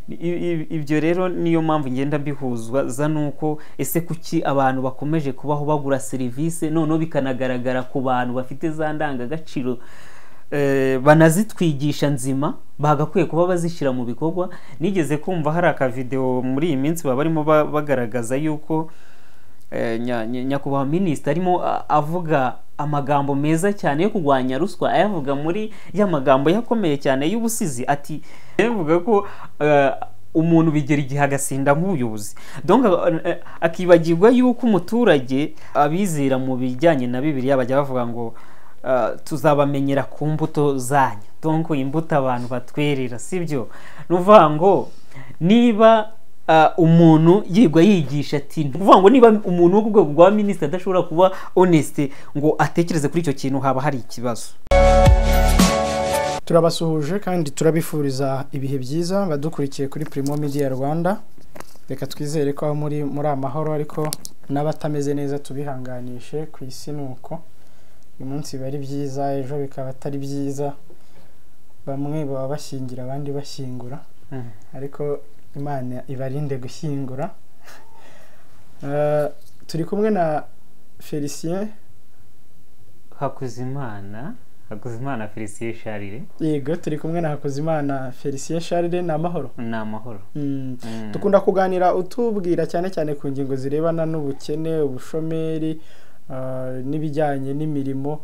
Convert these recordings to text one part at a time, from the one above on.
Ibyo rero niyo mpamvu ngenda mbihuzwa za nuko ese kuki abantu bakomeje kubaho bagura serivisi, noneho bikanagaragara ku bantu bafite za ndangagaciro banazitwigisha nzima, bagakwiye kuba bazishyira mu bikorwa. Nigeze kumva hari akavideo muri iyi minsi baba barimo bagaragaza yuko nyakubahwa minisitiri arimo avuga amagambo meza cyane yo kurwanya ruswa, ayavuga muri ya magambo yakomeye cyane y'ubusizi, ati avuga ko umuntu bigera igihe agasinda nk'ubuyobozi, donc akibagirwa yuko umuturage. Abizera mu bijyanye na Bibiliya bajya bavuga ngo tuzabamenyera ku mbuto zanyu, donc imbuto abantu batwerera, sibyo? Ni ukuvuga ngo niba umuntu yigwa yigisha ati, ni ukuvuga ngo niba umuntu wo ku rwego rwa minisitiri adashobora kuba honest ngo atekereze kuri icyo kintu, haba hari ikibazo. Turabasuhuje kandi turabifuriza ibihe byiza badukurikiye kuri Primo Media Rwanda. Reka twizere ko aho muri amahoro, ariko n'abatameze neza tubihanganishe. Ku isi ni uko, uyu munsi biba ari byiza, ejo bikaba atari byiza. Bamwe baba bashyingira, abandi bashyingura, ariko Imana ibarinde gushyingura. Turi kumwe na Felicien. Hakuzimana, Hakuzimana Felicien Charles. Yego, turi kumwe na Hakuzimana Felicien Charles. Ni amahoro? Ni amahoro. Dukunda kuganira utubwira cyane cyane ku ngingo zirebana n'ubukene, ubushomeri n'ibijyanye n'imirimo,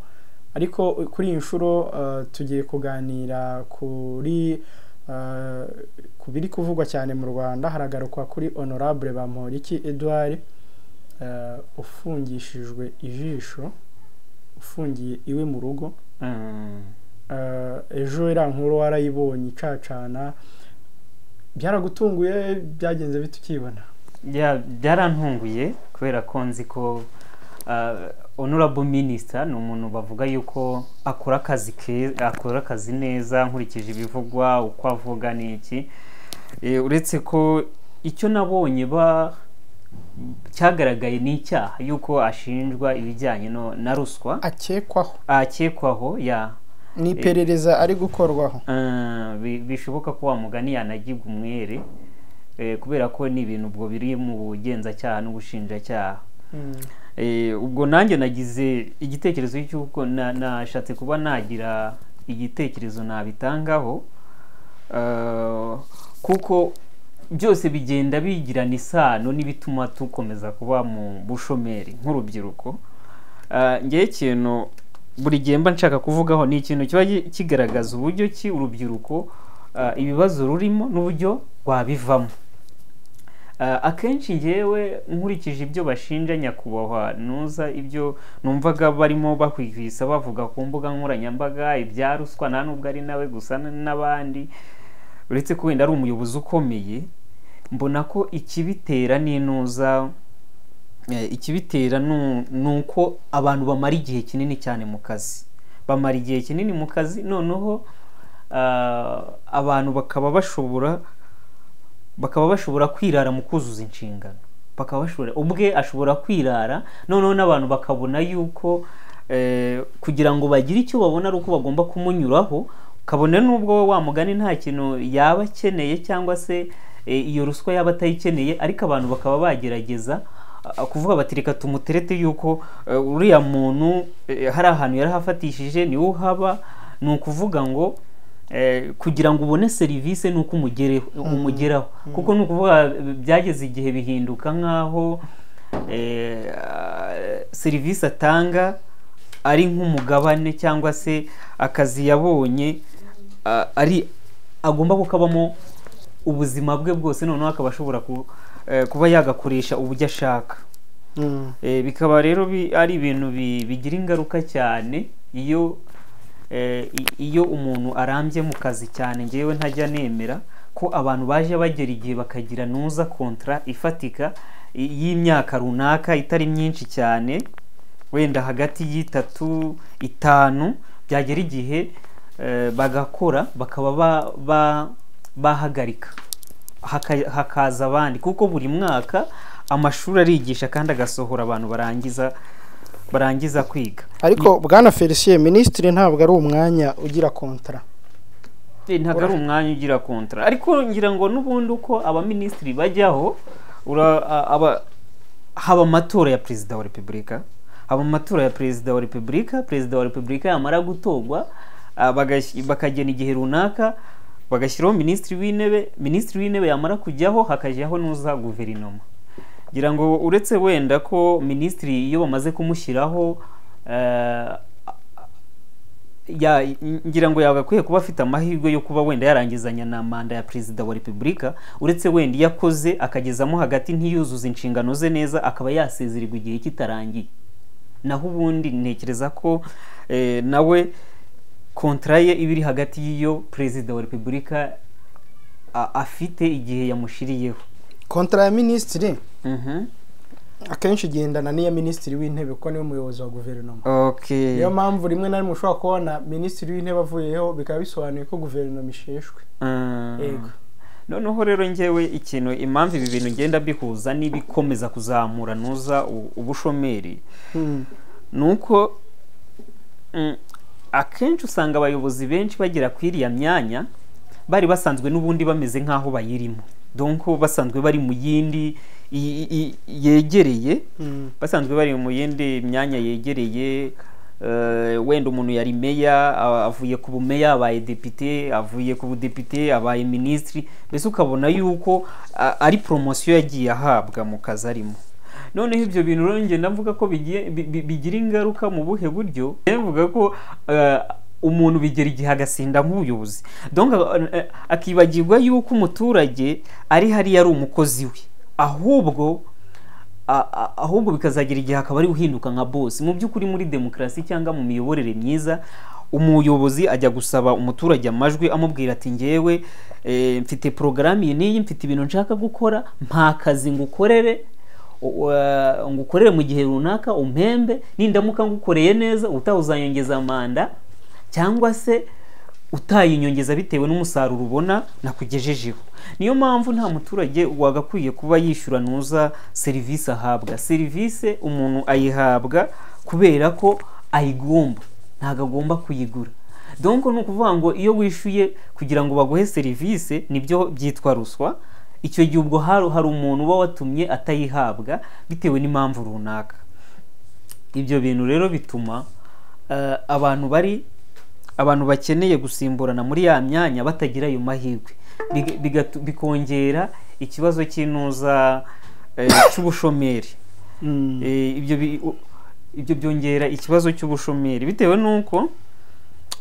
ariko kuri iyi nshuro tugiye kuganira ku biri kuvugwa cyane mu Rwanda. Haragarukwa kuri Honorable Bamporiki Edouard ufungishijwe ijisho, ufungiye iwe mu rugo. Ejo iriya nkuru warayibonye icacana, byaragutunguye? Byagenze bite ukibona? Byarantunguye kubera ko nzi ko honorable minister ni umuntu bavuga yuko akora akazi ke, akora akazi neza, nkurikije ibivugwa, uko avuga n'iki. Uretse ko icyo nabonye ba cyagaragaye ni icyaha yuko ashinjwa ibijyanye na ruswa. Akekwaho. Akekwaho, ya. Ni iperereza ari gukorwaho. Bishoboka ko wa mugani yanagirwa umwere, kubera ko ni ibintu ubwo biri mu bugenzacyaha n'ubushinjacyaha. Ubwo nanjye nagize igitekerezo cy'uko nashatse kuba nagira igitekerezo nabitangaho, kuko byose bigenda bigirana isano n'ibituma dukomeza kuba mu bushomeri nk'urubyiruko. Ngewe ikintu buri gihe mba nshaka kuvugaho ni ikintu kiba kigaragaza uburyo ki urubyiruko ibibazo rurimo n'uburyo rwabivamo. Akenshi ngewe nkurikije ibyo bashinja nyakubahwa nuza, ibyo numvaga barimo bakwigwisa bavuga ku mbuga nkoranyambaga, ibya ruswa, nta nubwo ari nawe gusa n'abandi, uretse ko wenda ari umuyobozi ukomeye, mbona ko ikibitera n'intuza ikibitera ni uko abantu bamara igihe kinini cyane mu kazi, bamara igihe kinini mu kazi, noneho abantu bakaba bashobora kwirara mu kuzuza inshingano, bakaba bashobora, ubwe ashobora kwirara, noneho n'abantu bakabona yuko kugira ngo bagire icyo babona ari uko bagomba kumunyuraho, kabone n'ubwo wa mugani nta kintu yaba akeneye cyangwa se iyo ruswa yaba atayikeneye, ariko abantu bakaba bagerageza kuvuga bati reka tumuterete yuko uriya muntu hari ahantu yarahafatishije, niwe uhaba. Ni ukuvuga ngo kugira ngo ubone serivisi ni uko umugeraho, kuko ni ukuvuga byageze igihe bihinduka nk'aho serivisi atanga ari nk'umugabane cyangwa se akazi yabonye ari agomba kukabamo ubuzima bwe bwose, noneho akaba ashobora kuba yagakoresha uburyo ashaka. Bikaba rero ari ibintu bigira ingaruka cyane iyo umuntu arambye mu kazi cyane. Ngewe ntajya nemera ko abantu baje bagera igihe bakagira nuza contrat ifatika y'imyaka runaka itari myinshi cyane, wenda hagati y'itatu, 5, byagera igihe bagakora bakaba bahagarika, hakaza abandi, kuko buri mwaka amashuri arigisha kandi agasohora abantu barangiza kwiga. Ariko bwana Felicien, minisitiri ntabwo ari umwanya ugira contrat. Ntabwo ari umwanya ugira kontra, ariko ngira ngo n'ubundi uko abaminisitiri bajyaho, haba amatora ya perezida wa repubulika, haba amatora ya perezida wa repubulika, perezida wa repubulika yamara gutorwa, bakagena igihe runaka bagashyiraho minisitiri w'intebe, minisitiri w'intebe yamara kujyaho hakajyaho n'uza guverinoma. Ngira ngo uretse wenda ko minisitiri iyo bamaze kumushyiraho, ngira ngo yagakwiye kuba afite amahirwe yo kuba wenda yarangizanya na manda ya perezida wa repubulika, uretse wenda iyo akoze akagezamo hagati ntiyuzuze inshingano ze neza, akaba yasezeregwa igihe kitarangiye. Naho ubundi ntekereza ko nawe kontra ye iba iri hagati y'iyo perezida wa repubulika afite igihe yamushiriyeho. Kontra ya minisitiri akenshi igendana n'iya minisitiri w'intebe, kuko niwe muyobozi wa guverinoma. Niyo mpamvu rimwe na rimwe ushobora kubona minisitiri w'intebe avuyeho, bikaba bisobanuye ko guverinoma isheshwe. Yego. Noneho rero ngewe ikintu, impamvu ibi bintu ngenda bihuza n'ibikomeza kuzamura nuza ubushomeri, ni uko akenshi usanga abayobozi benshi bagera kuri iriya myanya bari basanzwe n'ubundi bameze nk'aho bayirimo, donc basanzwe bari mu yindi yegereye, basanzwe bari mu yindi myanya yegereye. Wenda umuntu yari meya, avuye ku bumeya abaye depite, avuye ku budepite abaye minisitiri, mbese ukabona yuko ari poromosiyo yagiye ahabwa mu kazi arimo. Noneho ibyo bintu rero ngenda mvuga ko bigira ingaruka mu buhe buryo? Mvuga ko umuntu bigera igihe agasinda nk'ubuyobozi, donc akibagirwa yuko umuturage ari hariya ari umukozi we, ahubwo bikazagira igihe akaba ari uhinduka nka boss. Mu by'ukuri muri demokarasi cyangwa mu miyoborere myiza, umuyobozi ajya gusaba umuturage amajwi amubwira ati ngewe mfite porogaramu iyi n'iyi, mfite ibintu nshaka gukora, mpa akazi ngukorere, ngukorere mu gihe runaka, umpembe, nindamuka ngukoreye neza utawuzanyongeza manda cyangwa se utayinyongeza bitewe n'umusaruro ubona nakugejejeho. Niyo mpamvu nta muturage wagakwiye kuba yishyura nuza serivisi ahabwa. Serivisi umuntu ayihabwa kubera ko ayigomba, ntabwo agomba kuyigura. Donc ni ukuvuga ngo iyo wishyuye kugira ngo baguhe serivisi nibyo byitwa ruswa. Icyo gihe ubwo hari umuntu uba watumye atayihabwa bitewe n'impamvu runaka. Ibyo bintu rero bituma abantu bakeneye gusimburana muri ya myanya batagira ayo mahirwe, bikongera ikibazo cy'inuza cy'ubushomeri. Ibyo byongera ikibazo cy'ubushomeri bitewe n'uko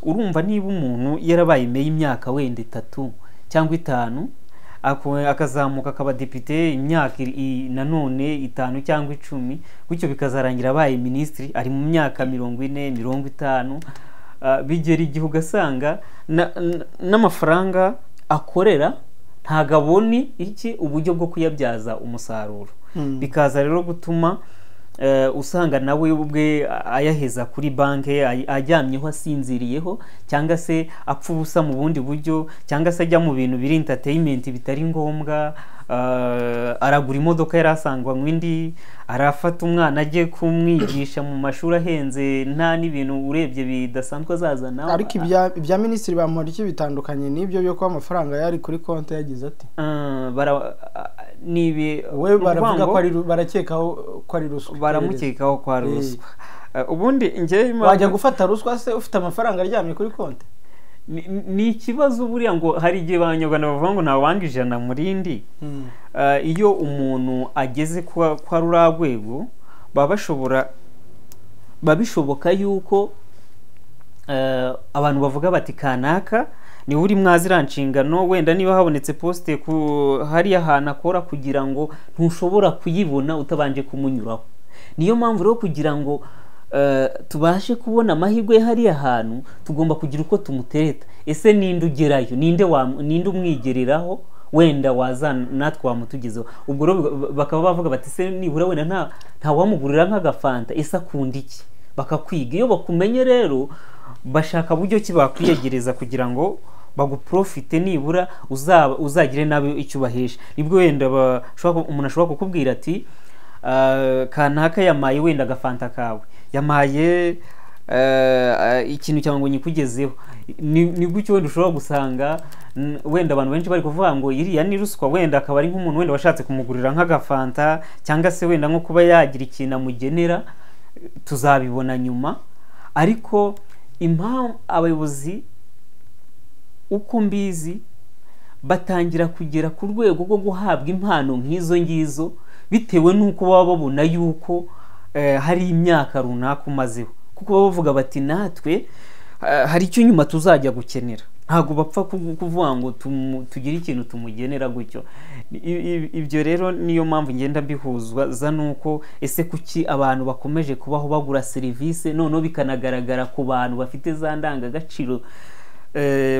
urumva niba umuntu yarabaye meya imyaka wenda 3 cyangwa 5, akazamuka akaba depite imyaka nanone 5 cyangwa 10, gutyo bikazarangira abaye minisitiri ari mu myaka 40, 50. Bigera igihe ugasanga n'amafaranga akorera ntabwo abona iki uburyo bwo kuyabyaza umusaruro. Bikaza rero gutuma usanga nawe ubwe ayaheza kuri banki, aryamyeho asinziriyeho, cyangwa se apfa ubusa mu bundi buryo, cyangwa se ajya mu bintu biri entertainment bitari ngombwa, aragura imodoka yari asanganywe indi, arafata umwana ajye kumwigisha mu mashuri ahenze, nta n'ibintu urebye bidasanzwe azazana. Ariko ibya minisitiri Bamporiki bitandukanye n'ibyo byo kuba amafaranga yari kuri konti yagize ati we baravuga ko ari barakekaho ko ari ruswa, baramukekaho ko ari ruswa. Ubundi njye wajya gufata ruswa se ufite amafaranga aryamye kuri konti? Ni ikibazo buriya ngo hari igihe abanyarwanda bavuga ngo ntawanga ijana murindi. Iyo umuntu ageze kwa ruriya rwego baba bishoboka yuko abantu bavuga bati kanaka niwe uri mwazira nshingano, wenda niba habonetse poste ku hariya hantu akora kugira ngo ntushobora kuyibona utabanje kumunyuraho. Niyo mpamvu rero kugira ngo tubashe kubona amahirwe hariya hantu tugomba kugira uko tumutereta. Ese ninde ugerayo, ninde umwigereraho, wenda waza natwe wamutugezeho? Ubwo rero bakaba bavuga bati se nibura wenda nta wamugurira nk'agafanta, ese akunda iki? Bakakwiga. Iyo bakumenye rero bashaka buryo ki bakwiyegereza kugira ngo baguprofite, nibura uzagire nabi icyo ubahesha. Nibwo wenda umuntu ashobora kukubwira ati kanaka yamaye wenda agafanta kawe, yamaye Ikintu cyangwa ngo nyikugezeho ni gutyo. Wenda ushobora gusanga wenda abantu benshi bari kuvuga ngo iriya ni ruswa, wenda akaba ari nk'umuntu wenda washatse kumugurira nk'agafanta, cyangwa se wenda nko kuba yagira ikintu amugenera, tuzabibona nyuma. Ariko impamvu abayobozi, uko mbizi, batangira kugera ku rwego rwo guhabwa impano nk'izo ngizo bitewe n'uko baba babona yuko hari imyaka runaka umazeho, kuko baba bavuga bati natwe hari icyo nyuma tuzajya gukenera. Ntabwo bapfa kuvuga ngo tugire ikintu tumugenera gutyo. Ibyo rero niyo mpamvu ngenda mbihuzwa za nuko ese kuki abantu bakomeje kubaho bagura serivisi, noneho bikanagaragara ku bantu bafite za ndangagaciro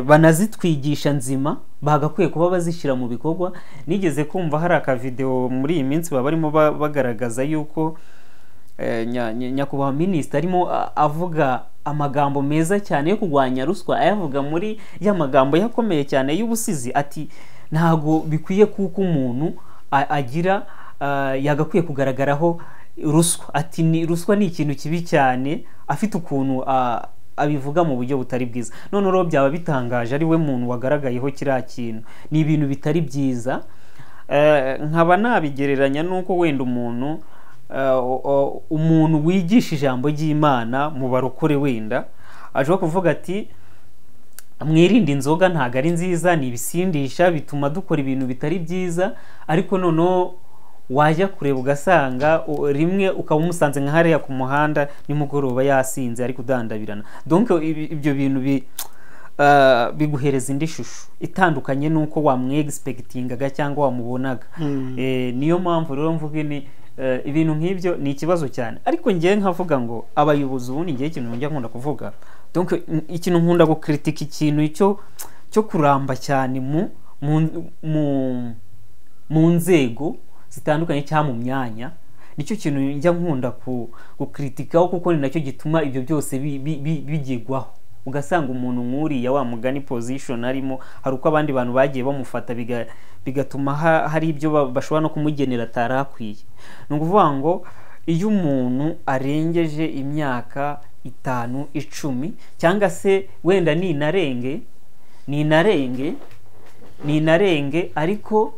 banazitwigisha nzima, bagakwiye kuba bazishyira mu bikorwa. Nigeze kumva hari akavideo muri iyi minsi baba barimo bagaragaza yuko nyakubahwa minisitiri arimo avuga amagambo meza cyane yo kurwanya ruswa, ayavuga muri ya magambo yakomeye cyane y'ubusizi, ati ntago bikwiye kuko umuntu agira yagakwiye kugaragaraho ruswa, ati ni ruswa ni ikintu kibi cyane, afite ukuntu abivuga mu buryo butari bwiza. None rero byaba bitangaje ari we muntu wagaragayeho kiriya kintu, ni ibintu bitari byiza. Nkaba nabigereranya n'uko wenda umuntu umuntu wigisha ijambo ry'Imana mu barokore wenda ashobora kuvuga ati mwirinde inzoga, ntabwo ari nziza, ni ibisindisha, bituma dukora ibintu bitari byiza, ariko noneho wajya kureba ugasanga rimwe ukaba umusanze nka hariya ku muhanda nimugoroba yasinze ari kudandabirana. Donc ibyo bintu biguhereza indi shusho itandukanye n'uko wamwegisipegitingaga cyangwa wamubonaga. Niyo mpamvu rero mvuga ni ibintu nk'ibyo ni ikibazo cyane. Ariko ngewe nkavuga ngo abayobozi ubundi, ngewe ikintu njya nkunda kuvuga, donc ikintu nkunda gukritika, ikintu cyo kuramba cyane mu nzego zitandukanye cyangwa mu myanya, nicyo kintu njya nkunda gukritikaho, kuko ni nacyo gituma ibyo byose bigegwaho. Ugasanga umuntu nk'uriya wa mugani position arimo, hari uko abandi bantu bagiye bamufata bigatuma hari ibyo bashobora no kumugenera atari akwiye. Ni ukuvuga ngo iyo umuntu arengeje imyaka 5, 10, cyangwa se wenda ninarenge, ariko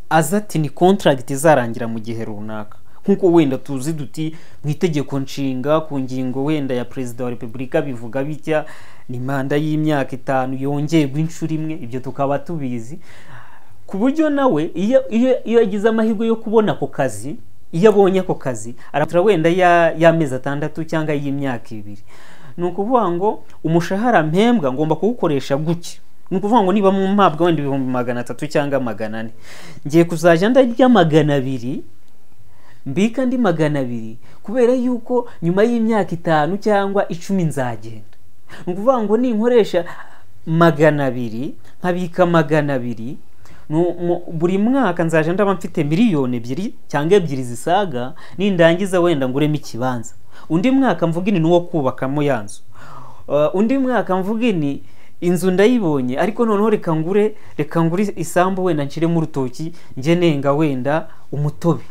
aza ati ni contract izarangira mu gihe runaka, nkuko wenda tuzi duti mu itegeko nshinga ku ngingo wenda ya perezida wa repubulika bivuga bitya, ni manda y'imyaka 5 yongerwa inshuro imwe, ibyo tukaba tubizi, ku buryo nawe iyo yagize amahirwe yo kubona ako kazi, iyo abonye ako kazi aratura wenda y'amezi 6 cyangwa y'imyaka 2. Ni ukuvuga ngo umushahara mpembwa ngomba kuwukoresha gutya. Ni ukuvuga ngo niba mpabwa wenda 300,000 cyangwa 400, ngiye kuzajya ndarya 200, mbika ndi 200, kubera yuko nyuma y'imyaka 5 cyangwa 10 nzagenda. Ni ukuvuga ngo ninkoresha 200 nkabika 200, buri mwaka nzaje ndaba mfite 2 cyangwa 2 zisaga, nindangiza wenda nguremo ikibanza. Undi mwaka mvuga ni nuwo kubakamo ya nzu. Undi mwaka mvuga ni inzu ndayibonye, ariko noneho reka ngure isambu wenda nshiremo urutoki nge nenga wenda umutobe.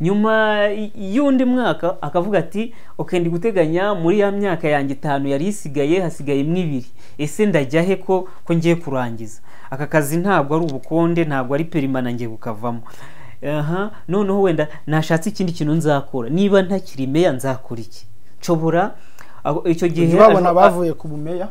Nyuma y'undi mwaka akavuga ati okay, ndi guteganya muri ya myaka yanjye 5 yari isigaye, hasigaye 2, ese ndajya he ko ngiye kurangiza aka kazi? Ntabwo ari ubukonde, ntabwo ari perimana, ngiye kukavamo. Noneho wenda nashatse ikindi kintu nzakora, niba ntakiri meya nzakora iki? Nshobora icyo gihe ubabona bavuye ku bumeya,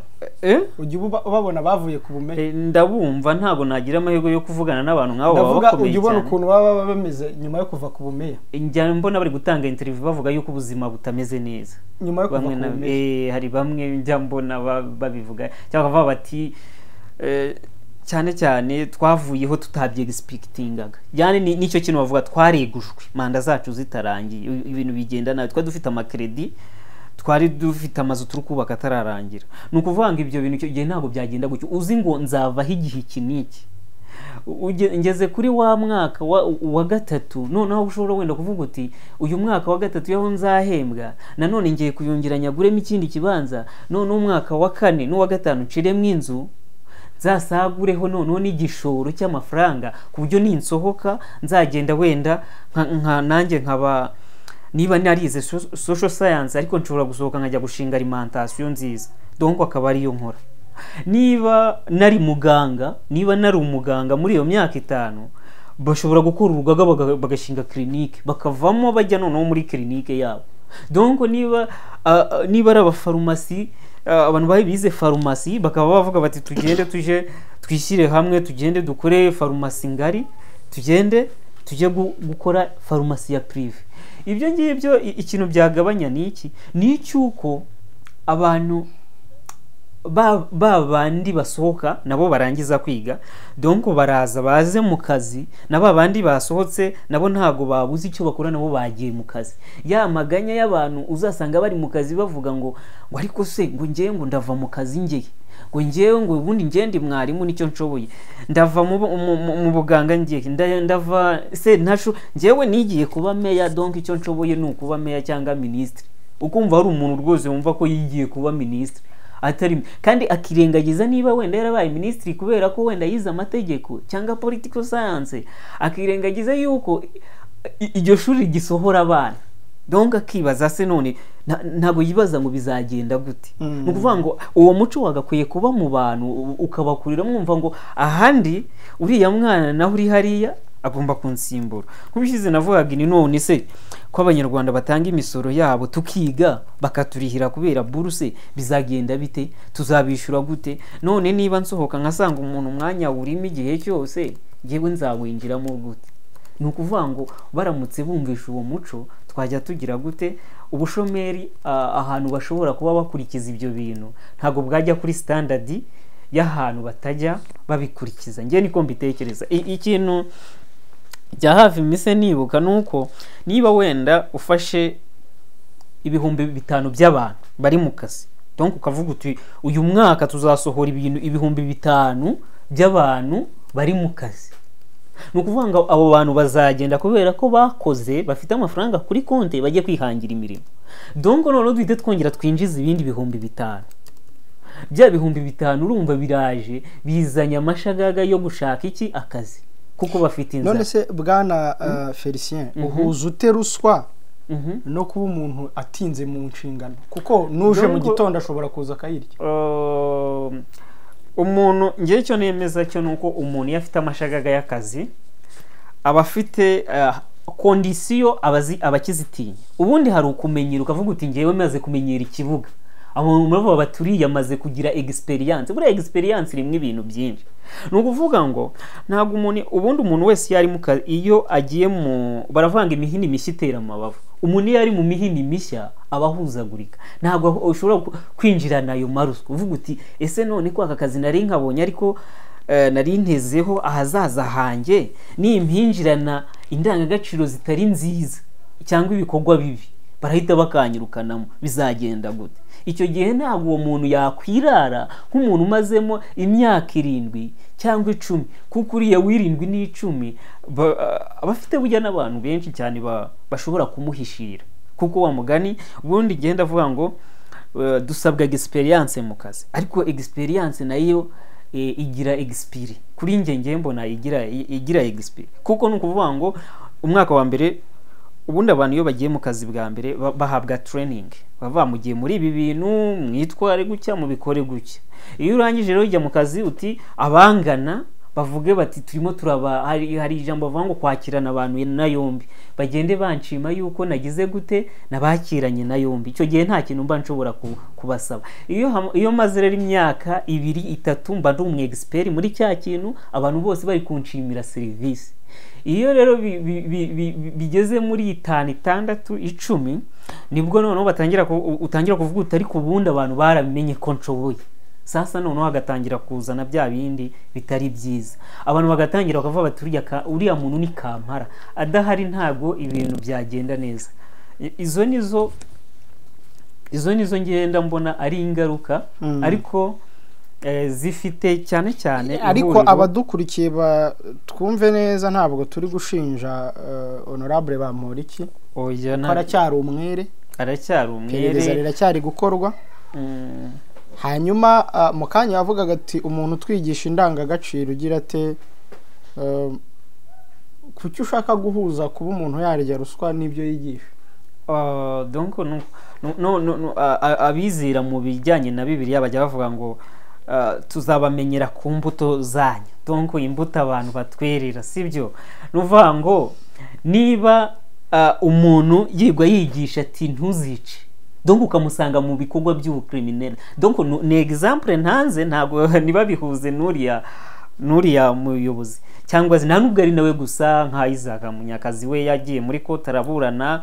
ujye ubabona bavuye ku bumeya, ndabumva ntabwo nagira amahirwe yo kuvugana n'abantu nk'abo baba bakomeye cyane. Ujye ubona ukuntu baba bameze nyuma yo kuva ku bumeya. Njya mbona bari gutanga interview bavuga yuko ubuzima butameze neza nyuma yo kuva ku bumeya. Hari bamwe njya mbona babivuga cyangwa bavuga bati cyane cyane twavuyeho tutabye-expectingaga, yani nicyo kintu bavuga, twaregujwe manda zacu zitarangiye, ibintu bigenda nabi, twari dufite amakredi, twari dufite amazu turi kubaka atararangira. Ni ukuvuga ngo ibyo bintu icyo gihe ntabwo byagenda gutyo, uzi ngo nzavaho igihe iki n'iki, ngeze kuri wa mwaka wa 3, noneho ushobora wenda kuvuga uti uyu mwaka wa 3 yaho nzahembwa, nanone ngiye kuyongeranya guremo ikindi kibanza, none umwaka wa 4 n'uwa 5 nciremo inzu, nzasagureho noneho n'igishoro cy'amafaranga, ku buryo ninsohoka nzagenda wenda nanjye nkaba Niba narize social science, ariko nshobora gusohoka nkajya gushinga alimentation nziza, donc akaba ariyo nkora. Niba nari muganga, niba nari umuganga muri iyo myaka 5, bashobora gukora urugaga bagashinga clinique, bakavamo bajya noneho muri clinique yabo. Donc niba niba ari abafarumasi, abantu bize farumasi, bakaba bavuga bati tugende tuje twishyire hamwe, tugende dukore farumasi ngari, tugende tujye gukora farumasi ya privé. Ibyo ngibyo ikintu byagabanya ni iki? Ni icy'uko abantu ba bandi basohoka nabo barangiza kwiga, donc baraza baze mu kazi, na ba bandi basohotse nabo ntago babuze icyo bakora, nabo bagiye mu kazi. Ya maganya y'abantu uzasanga bari mu kazi bavuga ngo ariko se ngo ngewe ngo ndava mu kazi ngeye, ngo ngewe ngo ubundi ngewe ndi mwarimu nicyo nshoboye, ndava mu buganga ngiye, ndava se ntasho, ngewe nigiye kuba meya, donc icyo nshoboye ni ukuba meya cyangwa minisitiri. Ukumva hari umuntu rwose wumva ko yigiye kuba minisitiri atari, kandi akirengagiza niba wenda yarabaye minisitiri kubera ko wenda yize amategeko cyangwa political science, akirengagiza yuko iryo shuri gisohora abana, donc akibaza se none ntabwo yibaza ngo bizagenda gute. Ni ukuvuga ngo uwo muco wagakwiye kuba mu bantu, ukabakurira mwumva ngo ahandi uriya mwana naho uri hariya agomba kunsimbura. Nk'ubushize navugaga ni none se ko abanyarwanda batanga imisoro yabo tukiga bakaturihira kubera buruse, bizagenda bite? Tuzabishyura gute? None niba nsohoka nkasanga umuntu umwanya urimo igihe cyose, ngewe nzawinjiramo gute? Ni ukuvuga ngo baramutse bumvisha uwo muco, twajya tugira gute? Ubushomeri ahantu bashobora kuba bakurikiza ibyo bintu ntabwo bwajya kuri standard y'ahantu batajya babikurikiza. Ngewe niko mbitekereza. Ikintu bya hafi mise nibuka nuko niba wenda ufashe 5000 by'abantu bari mu kazi, donc ukavuga uti uyu mwaka tuzasohora ibintu 5000 by'abantu bari mu kazi, ni ukuvuga ngo abo bantu bazagenda kubera ko bakoze bafite amafaranga kuri konti bajye kwihangira imirimo. Donc noneho duhite twongera twinjiza ibindi 5000, bya 5000 urumva biraje bizanye amashagaga yo gushaka iki akazi kuko bafite inzara. None se bwana Felicien, uhuza ute ruswa no kuba umuntu atinze mu nshingano? Kuko nuje mu gitondo ashobora kuza akayirya. Umuntu ngiye icyo nemeza cyo nuko umuntu iyo afite amashagaga y'akazi aba afite kondisiyo abakizitinya. Ubundi hari ukumenyera ukavuga uti ngewe maze kumenyera ikibuga, abantu bavuga baturiye amaze kugira experience. Buriya experience irimo ibintu byinshi. Ni ukuvuga ngo ntabwo umuntu, ubundi umuntu wese yari mu kazi iyo agiye mu baravanga imihini mishya itera amabavu, umuntu iyo ari mu mihini mishya aba ahuzagurika, ntabwo ushobora kwinjirana ayo maruswa uvuga uti ese none ko aka kazi nari nkabonye ariko nari ntezeho ahazaza hanjye, nimpinjirana indangagaciro zitari nziza cyangwa ibikorwa bibi barahita bakanyirukanamo, bizagenda gute? Icyo gihe ntabwo uwo muntu yakwirara nk'umuntu umazemo imyaka 7 cyangwa 10, kuko uriya w'7 n'10 abafite bujya n'abantu benshi cyane bashobora kumuhishira. Kuko wa mugani ubundi genda avuga ngo dusabwa experience mu kazi, ariko experience nayo igira expire. Kuri nge nge mbona igira expire, kuko ni ukuvuga ngo umwaka wa mbere ubundi abantu iyo bagiye mu kazi bwa mbere bahabwa training, bava mugiye muri ibi bintu mwitware gutya mubikore gutya. Iyo urangije rero ujya mu kazi uti abangana bavuge bati turimo turaba, hari ijambo bavuga ngo kwakirana abantu na yombi, bagende banshima yuko nagize gute nabakiranye na yombi. Icyo gihe nta kintu mba nshobora kubasaba. Iyo maze rero imyaka 2 3 mba ndi umu expert muri cya kintu, abantu bose bari kunshimira service. Iyo rero bigeze muri 5 6 10 nibwo noneho utangira kuvuga uti ariko ubundi abantu baramenye ko nshoboye. Sasa noneho hagatangira kuzana bya bindi bitari byiza, abantu bagatangira bakavuga bati uriya muntu ni kampara, adahari ntago ibintu byagenda neza. Izo nizo ngenda mbona ari ingaruka, ariko zifite cyane cyane. Ariko abadukurikiye twumve neza, ntabwo turi gushinja honorable Bamporiki, oya aracyari umwere, aracyari umwere, iperereza riracyari gukorwa. Hanyuma mu kanya yavugaga ati umuntu utwigisha indangagaciro ugira ate, kuki ushaka guhuza kuba umuntu yarya ruswa n'ibyo yigisha? Donc no, abizera mu bijyanye na Bibiliya bajya bavuga ngo tuzabamenyera ku mbuto zanyu. Donc imbuto abantu batwerera, sibyo? Ni ukuvuga ngo niba umuntu yigwa yigisha ati ntuzice, donc ukamusanga mu bikorwa by'ubucriminel, donc ni exemple ntanze, ntabwo ntibabihuze n'uriya muyobozi, cyangwa se nta nubwo ari nawe gusa. Nka Isaac Munyakazi we yagiye muri court araburana,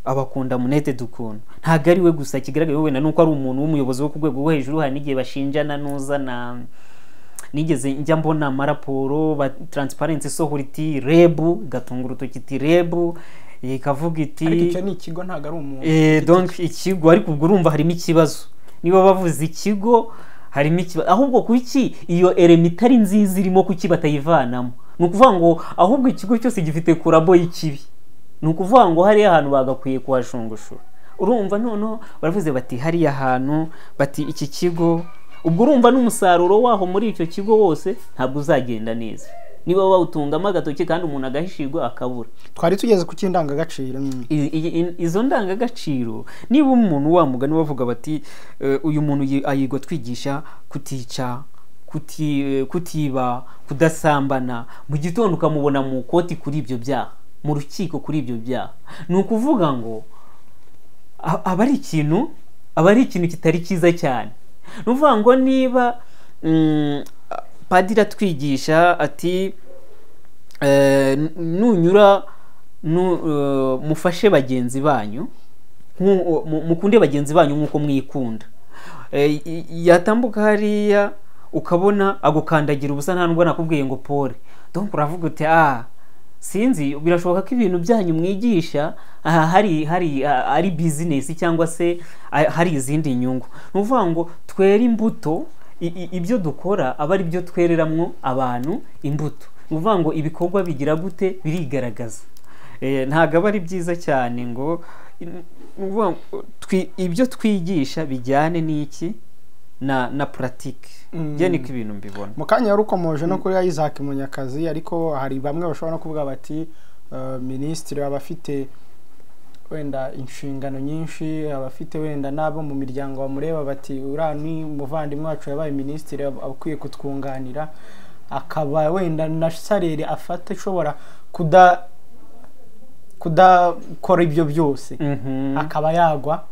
abakunda munete dukuntu. Ntabwo ari we gusa, kigaragaye wenda nuko ari umuntu w'umuyobozi wo ku rwego rwo hejuru. Hari n'igihe bashinjana nuza na nigeze njya mbona amaraporo ba Transparency isohora iti REB, igatunga urutoki iti REB ikavuga iti Ariko icyo ni ikigo, ntabwo ari umuntu. Donc ikigo, ariko ubwo urumva harimo ikibazo. Niba bavuze ikigo harimo ikibazo. Ahubwo kuki iyo erema itari nziza irimo, kuki batayivanamo? Ni ukuvuga ngo ahubwo ikigo cyose gifite kurabo y'ikibi. Ni ukuvuga ngo hariya hantu bagakwiye kuhashungushura. Urumva noneho baravuze bati hariya hantu, bati iki kigo, ubwo urumva n'umusaruro waho muri icyo kigo wose ntabwo uzagenda neza niba bawutungamo agatoki kandi umuntu agahishirwa akabura. Twari tugeze ku cy'indangagaciro. Izo ndangagaciro, niba umuntu wa mugani bavuga bati uyu muntu ayigwa twigisha kutica, kutiba, kudasambana, mu gitondo ukamubona mu court kuri ibyo byaha, mu rukiko kuri ibyo byaha, ni ukuvuga ngo aba ari ikintu kitari cyiza cyane. Ni ukuvuga ngo niba padiri atwigisha ati nunyura mufashe bagenzi banyu, mukunde bagenzi banyu nk'uko mwikunda, yatambuka hariya ukabona agukandagira ubusa, nta nubwo nakubwiye ngo pole, donc uravuga uti sinzi, birashoboka ko ibintu byanyu mwigisha aha hari ari business cyangwa se hari izindi nyungu. Ni ukuvuga ngo twere imbuto, ibyo dukora aba ari byo twereramwo abantu imbuto. Ni ukuvuga ngo ibikorwa bigira gute? Birigaragaza. Ntabwo aba ari byiza cyane ngo ni ukuvuga ngo ibyo twigisha bijyane n'iki na pratique. Njye niko ibintu mbibona. Mu kanya wari ukomoje no kuri Isaac Munyakazi, ariko hari bamwe bashobora no kuvuga bati minisitiri aba afite wenda inshingano nyinshi, aba afite wenda n'abo mu miryango bamureba bati uriya ni umuvandimwe wacu yabaye minisitiri, aba akwiye kutwunganira, akaba wenda na salaire afata ishobora kudakora ibyo byose, akaba yagwa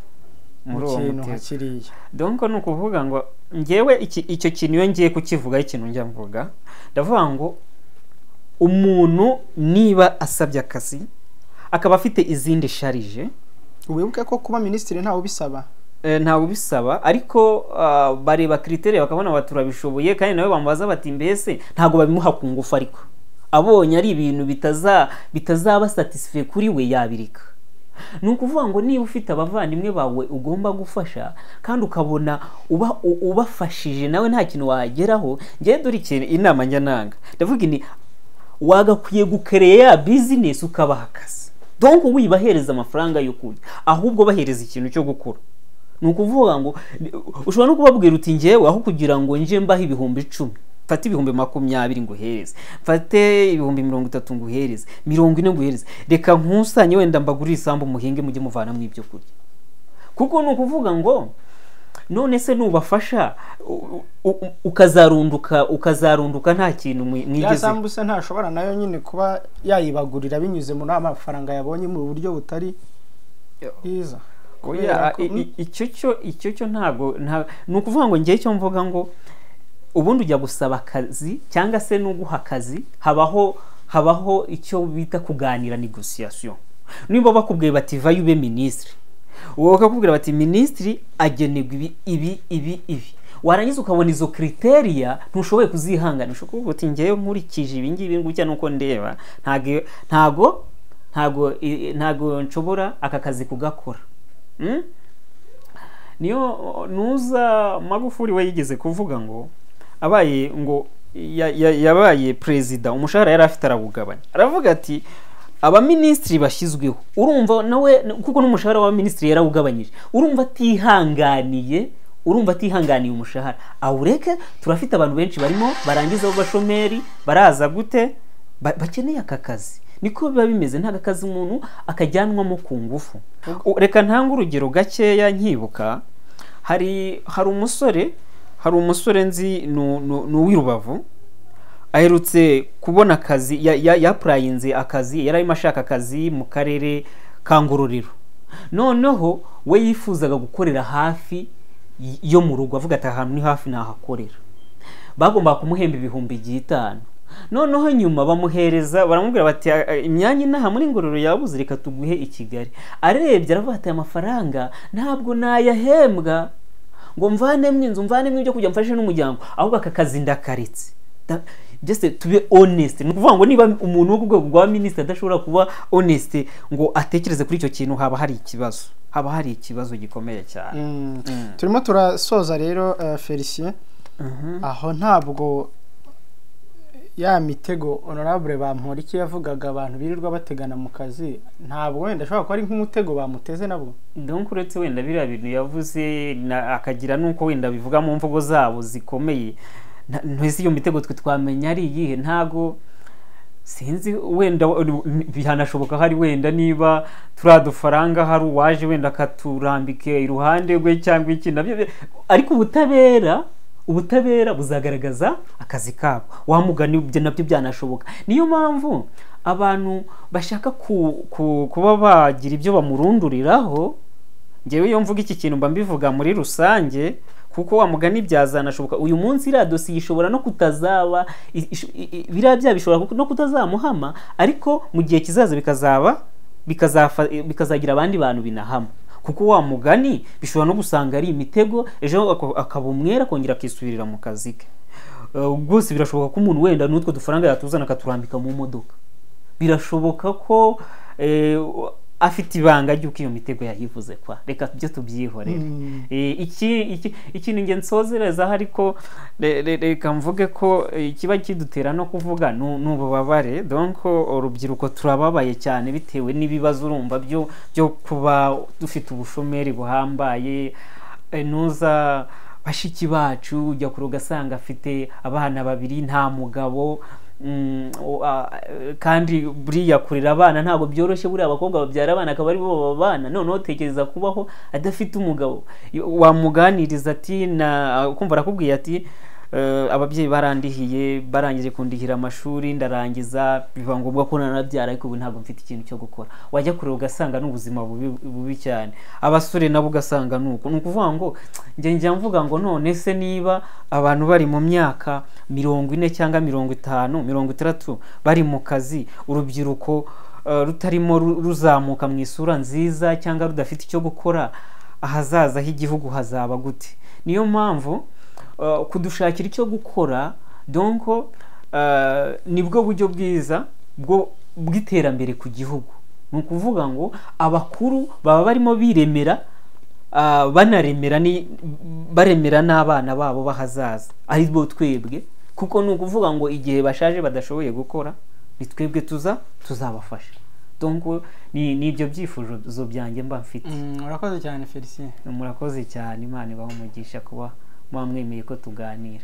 mu Muri uwo kintu mutego. nka kiriya. Donc ni ukuvuga ngo ngewe icyo kintu iyo ngiye kukivugaho, ikintu njya mvuga, ndavuga ngo umuntu niba asabye akazi akaba afite izindi charges. Wibuke ko kuba minisitiri ntawe ubisaba. Ntawe ubisaba, ariko bareba critères bakabona bati turabishoboye, kandi nawe bamubaza bati mbese ntabwo babimuha ku ngufu, ariko abonye ari ibintu bitazaba satisfait kuri we yabirika. Ni ukuvuga ngo niba ufite abavandimwe bawe ugomba gufasha kandi ukabona ubafashije nawe nta kintu wageraho, ngewe dore ikintu inama njya nanga, ndavuga ni wagakwiye gukereya ya business ukabaha akazi. Donc wibahereza amafaranga yo kurya, ahubwo bahereza ikintu cyo gukora. Ni ukuvuga ngo ushobora no kubabwira uti ngewe aho kugira ngo nje mbahe 10,000, mfate 20,000 nguhereze, mfate 30,000 nguhereze, 40 nguhereze, reka nkusanye wenda mbagurire isambu muhinge mujye muvanamo ibyo kurya. Kuko ni ukuvuga ngo none se nubafasha ukazarunduka nta kintu Ya mwigeze. Sambusa ntashobora nayo nyine kuba yayibagurira binyuze muri amafaranga yabonye mu buryo butari bwiza? Oya, Kubera ko- icyo cyo ntago ni ukuvuga ngo ngewe icyo mvuga ngo ubundi ujya gusaba akazi cyangwa se n'uguha akazi, habaho icyo bita kuganira, négociation. Niba bakubwiye bati vayo ube minisitiri, wowe bakakubwira bati minisitiri agenerwa ibi, ibi, ibi, ibi, warangiza ukabona izo critères ntushoboye kuzihangana, ushobora kuvuga uti ngewe nkurikije ibi ngibi gutya nuko ndeba ntago nshobora aka kazi kugakora. Niyo nuza Magufuli we yigeze kuvuga ngo abaye ngo yabaye perezida, umushahara yari afite arawugabanya, aravuga ati abaminisitiri bashyizweho, urumva nawe kuko n'umushahara w'abaminisitiri yarawugabanyije, urumva atihanganiye umushahara awureke. Turafite abantu benshi barimo barangiza b'abashomeri, baraza gute bakeneye aka kazi. Niko biba bimeze, ntabwo akazi umuntu akajyanwamo ku ngufu. Reka ntange urugero gakeya nkibuka, hari umusore nzi ni uw'i Rubavu, aherutse kubona akazi, yapurayinze akazi, yari arimo ashaka akazi mu karere ka Ngororero. Noneho we yifuzaga gukorera hafi yo mu rugo, avuga ati ahantu ni hafi nahakorera. Bagombaga kumuhemba 5000. Noneho nyuma bamuhereza, baramubwira bati imyanya inaha muri Ngororero yabuze, reka tuguhe i Kigali. Arebye aravuga ati amafaranga ntabwo nayahembwa ngo mvanemo inzu, mvanemo ibyo kujya mfashe n'umuryango, ahubwo aka kazi ndakaretse. Just to be honest, ni ukuvuga ngo niba umuntu wo ku rwego rwa minisitiri adashobora kuba honest ngo atekereze kuri icyo kintu, haba hari ikibazo, haba hari ikibazo gikomeye cyane. Turimo turasoza rero Felicien, aho ntabwo ya mitego honorable Bamporiki yavugaga abantu birirwa bategana mu kazi, ntabwo wenda ashobora kuba ari nk'umutego bamuteze nabwo. Donc uretse wenda biriya bintu yavuze akagira nuko wenda bivuga mu mvugo zabo zikomeye, ntese iyo mitego twe twamenya ari iyihe? Ntago sinzi, wenda bihanashoboka hari wenda niba turadufaranga hari uwaje wenda akaturambike iruhande rwe cyangwa iki nabyo, ariko ubutabera buzagaragaza akazi kabo, wamugani ibyo nabyo byanashoboka. Niyo mpamvu abantu bashaka kuba bagira ibyo bamurunduriraho. Ngewe iyo mvuga iki kintu mba mbivuga muri rusange, kuko wamugani byazanashoboka. Uyu munsi iriya dosiye ishobora no kutazaba, biriya bya bishobora no kutazamuhama, ariko mu gihe kizaza bikazagira abandi bantu binahama. Kuko wa mugani bishobora no gusanga ari imitego, ejo akaba umwera akongera akisubirira mu kazi ke. Rwose birashoboka ko umuntu wenda n'utwo dufaranga yatuzana akaturambika mu modoka. Birashoboka ko afite ibanga ry'uko iyo mitego yayivuze kwa, reka byo tubyihorere. Ikintu nge nsozereza ariko reka mvuge ko ikiba kidutera no kuvuga n'ububabare. Donc urubyiruko turababaye cyane bitewe n'ibibazo urumva byo kuba dufite ubushomeri buhambaye. Nuza bashiki bacu ujya kure ugasanga afite abana babiri nta mugabo, kandi buriya kurera abana ntabwo byoroshye. Buriya abakobwa babyara abana akaba ari bo babana, noneho tekereza kubaho adafite umugabo. Wamuganiriza ati kumva arakubwiye ati ababyeyi barandihiye, barangije kundihira amashuri ndarangiza, biba ngombwa ko nanabyara, ariko ubu ntabwo mfite ikintu cyo gukora. Wajya kureba ugasanga n'ubuzima bubi cyane. Abasore nabo ugasanga nuko. Ni ukuvuga ngo njya mvuga ngo none se niba abantu bari mu myaka 40 cyangwa 50, 60 bari mu kazi, urubyiruko rutarimo ruzamuka mu isura nziza cyangwa rudafite icyo gukora, ahazaza h'igihugu hazaba gute? Niyo mpamvu kudushakira icyo gukora donc nibwo buryo bwiza bwo bw'iterambere ku gihugu. Ni ukuvuga ngo abakuru baba barimo biremera, banaremera baremera n'abana babo bahazaza ari bo twebwe, kuko ni ukuvuga ngo igihe bashaje badashoboye gukora ni twebwe tuzabafasha. Donc ni ibyo byifuzo byanjye mba mfite. Murakoze cyane Felicien. Murakoze cyane, Imana ibahe umugisha kuba mwamwemeye ko tuganira.